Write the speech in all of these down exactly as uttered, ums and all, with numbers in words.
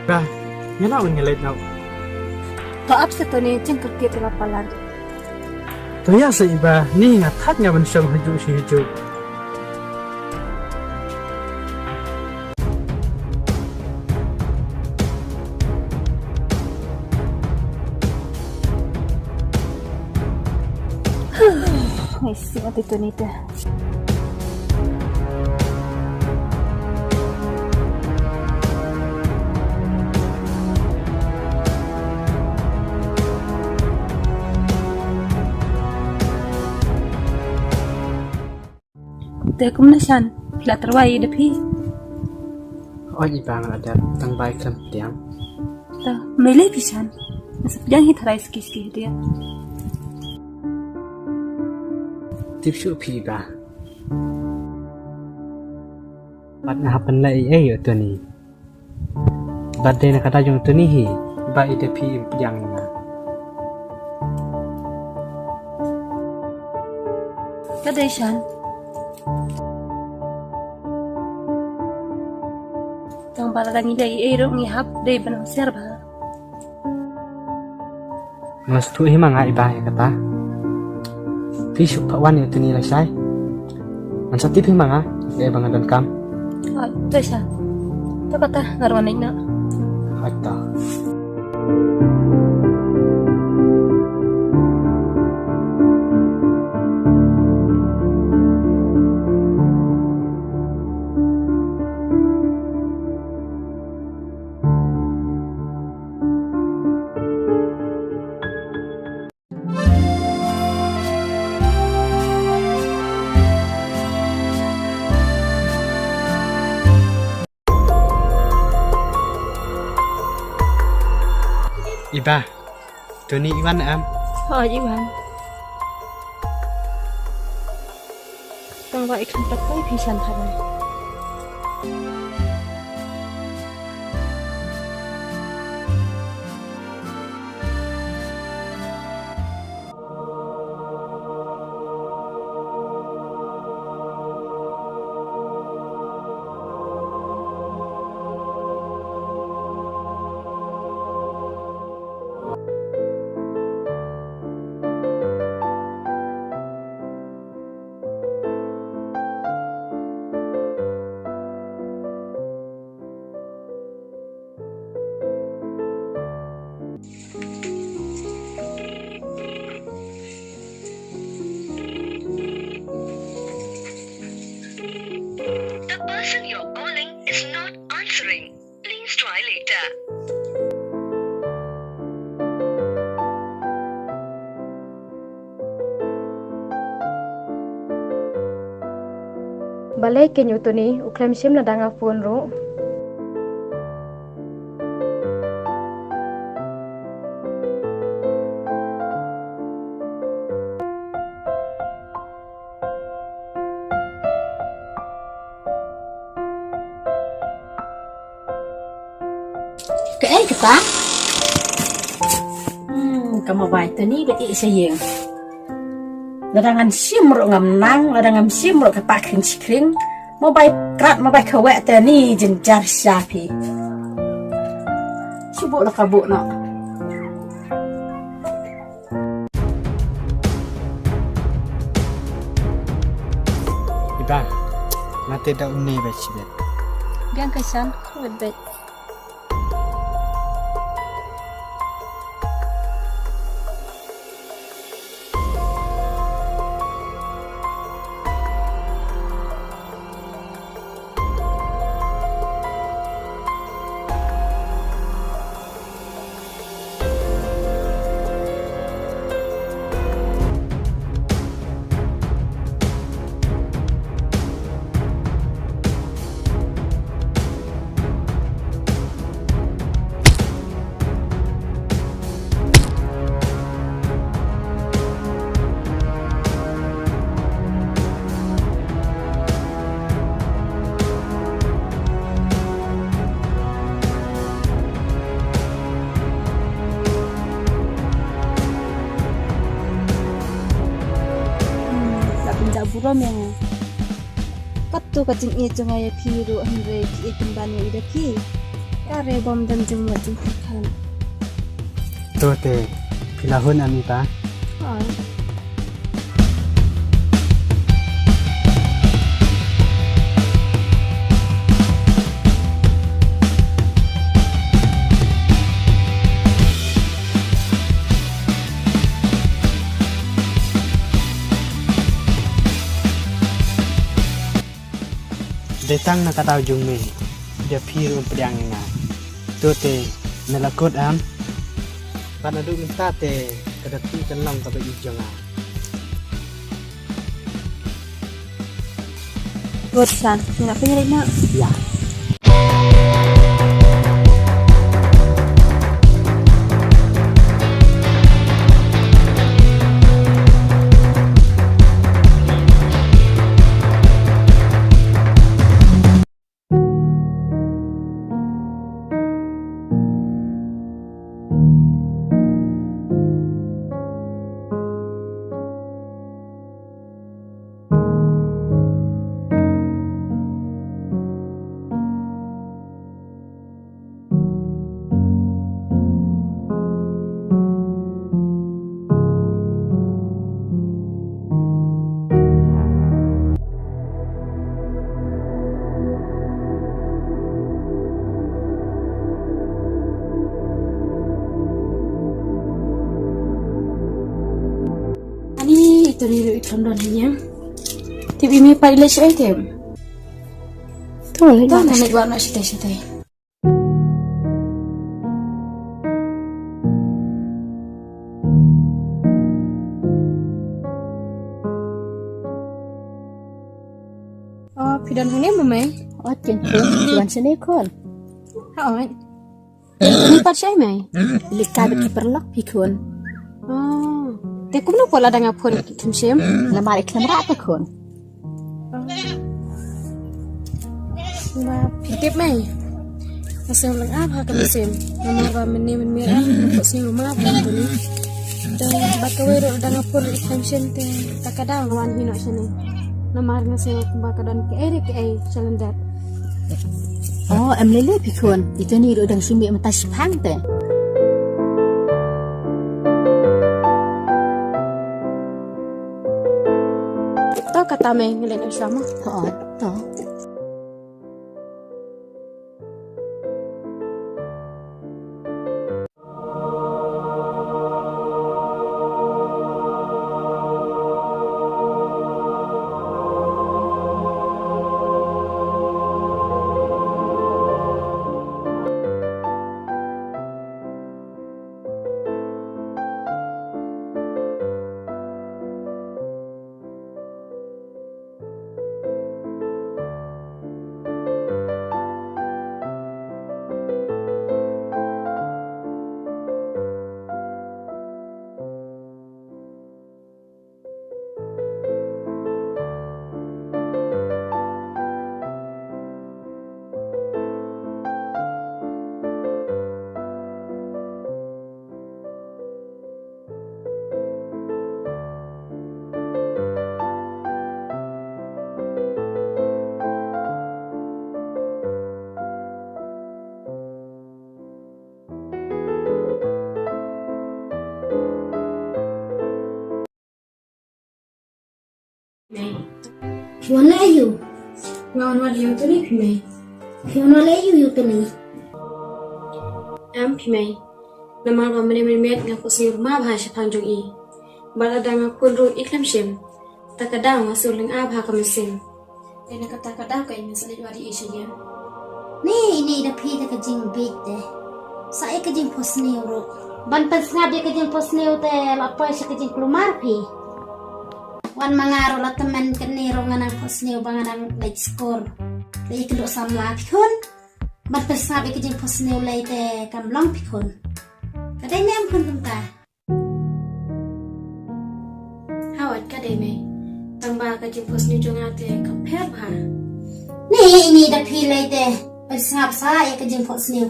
Bah, nga la wan nga leit noh. To ap sa to ne jingkyrkieh ila palat. To ïa sa i bah, ni nga thait nga ban shong hajuh shi hajuh. Ai, sing ati tu ni te. Te kumno Shan, phi la tyrwa ïa da phi? Oi i bah nga la dep, tang ba i khlem pdiang. Te mele phi Shan, nga sa pdiang hi tharai ski ski dia. Tip shuh phi i bah. Bad nga hap ban leh ei ei ïa u Tony. Bad dei na kata jong u Tony hi ba i da phi im pdiang ïa nga. Ka dei Shan. Tang ba lada ngi leh ei ei ruh ngi hap dei ban husiar bha. Nga sngewthuh hi ma nga i bah ïa kata. Phi shu phah wan ïa u Tony lashai. Ngan sa tip hi ma nga ïa ba nga donkam. Hooid, to Shan. To kata nga ruh ngan leit noh. Hooid to. I bah, Tony i wan em? Hooid, i wan. Tang ba i khlem pat poi phi Shan tharai. The person you're calling is not answering. Please try later. Balei kein u Tony u khlem shim lada nga phone ruh. Kaei kata? Hmm, ka mobile Tony ba ïeh sha ïing. Lada ngan shim ruh ngam nang, lada ngam shim ruh ka pah khring shi khring. Mobile krat, mobile kawek Tony jynjar sha phi. Shu buh la ka buh noh. I bah, nga te da une bad shibit. Biang ka Shan, khuid bad. Hmm, la pynjah burom ïa nga. Katto ka jingïeit jong nga ïa phi ruh hynrei phi ïeit pynban ïa i da phi. Ka re bom dam jingmut jingpyrkhat. To te, phi la hun ami ta? Hooid. Dei tang na ka daw jong me, da phi ruh pdiang ïa nga. To te, me la kut em? Pat naduh mynta te, ka da phi kan long kaba ïeit jong nga. Kut san, nga phi ri na. Ïa. Ani, ito ni ruh i kham don hi ïa. Tip i mi pat i leit shaei tip? To leit wan, leit wan noh shatai shatai. Oh, phi don hangne mo mei? Oh, kin khun, wan shane khun. Hooid. Phi pat shaei mei? Leit kai bad ki paralok phi khun. Oh. Te kumno pat lada nga phone i khlem shim? Namar i khlem rah te khun. Ba phi tip mei, nga sngew lyngngoh bha ka mynsiem. Namar ba mynne mynmiet nga put sngew ma bha tuni. Te bad kawei ruh lada nga phone i khlem shim te ta ka daw nga wan hi noh shane. Namar nga sngew ba ka don kaei re kaei sha lyndet. Oh, em lei lei phi khun. Ito ni ruh dang shim beit mynta shiphang te. To kata mei, nga leit noh shuwa mo. To, to. Phi wan leh aïu? Nga wan wad ïa u Tony phi mei. Phi wan wad leh aïu ïa u Tony? Em phi mei. Namar ba mynne mynmiet nga put sngew rma bha shaphang jong i. Bad lada nga phone ruh i khlem shim. Ta ka daw nga sngew lyngngoh bha ka mynsiem. Te na kata ka daw ka ïa nga sa leit wad ïa i sha ïing. Ni, ini da phi da ka jingbieit te. Sa ïa ka jingphohsniew ruh. Ban pynsngap ïa ka jingphohsniew te la poi sha ka jingkulmar phi. Wan ma nga ruh la tymmen kane ruh nga nang phohsniew ba nga nang leit skul. Leit ïakynduh samla phi khun. Ban pynsngap ïa ka jingphohsniew lei te kam long phi khun. Ka dei ne em khun kumta? Hooid ka dei mei. Tang ba ka jingphohsniew jong nga te kam pher bha. Ni, ini da phi lei te. Pynsngap sa ïa ka jingphohsniew.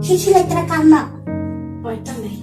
Shi shi lei te kam na. Hooid ta mei.